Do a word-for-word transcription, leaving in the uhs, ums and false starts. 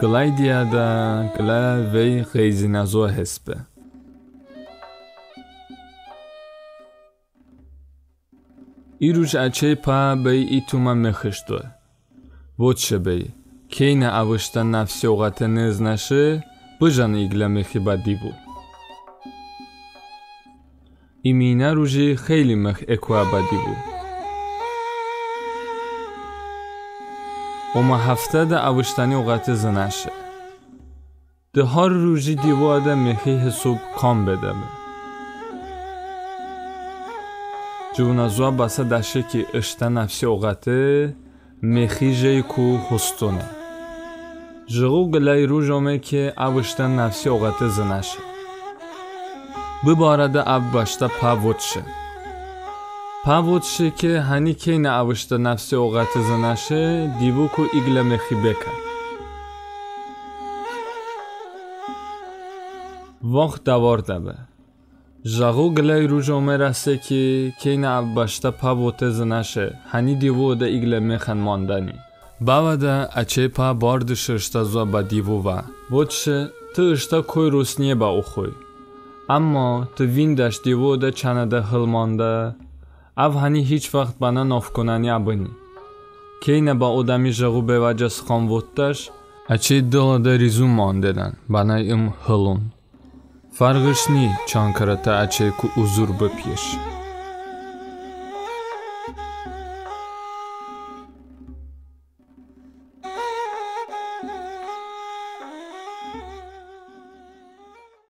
Qıləy diyədə qılə vey ğeyzinə zoə hesbe. İ ruj əçəy pa bəy i tumə mexış doə. Votşe bəy, keynə əv ıştə nəfsi oğəte nıznəşe, bıjən iqlə mexi bə divo. İminə ruji xeyli mex ekoə bə divo. Omə həftədə əv ıştəni oğəte zınəşe. De har ruji divoədə mexi hisob kam bedəbe. Cıvonə zoə bəsə dəşe ki, ıştə nəfsi oğəte mexi jeyku hostone. Jıqo qıləy ruj ome ki, əv ıştə nəfsi oğəte zınəşe. Bı barədə əv bəştə pa votşe. Pa votşe ki, həni keynə əv ıştə nəfsi oğəte zınəşe, divoku iqlə mexi bekə. Vaxt dəvardəbe. Jıqo qıləy ruj ome rəse ki, keynə əv bəştə pa vote zınəşe, həni divoədə iqlə mexən mandəni. Bəvədə əçəy pa bardışe ıştə zoə bə divo və votşe: tı ıştə koy rosniye bə oxoy. Əmma tı vindəş divoədə çanədə hıl mandə, əv həni hiç vaxt bənə navkonəni əbıni. Keynə bə odəmi jıqo bevəcə sıxan votdəş, əçəy dılədə rizon mandedən, bənəy ım hılon. Fərğış ni, çan kərə tı əçəyku uzur bıpiyeş.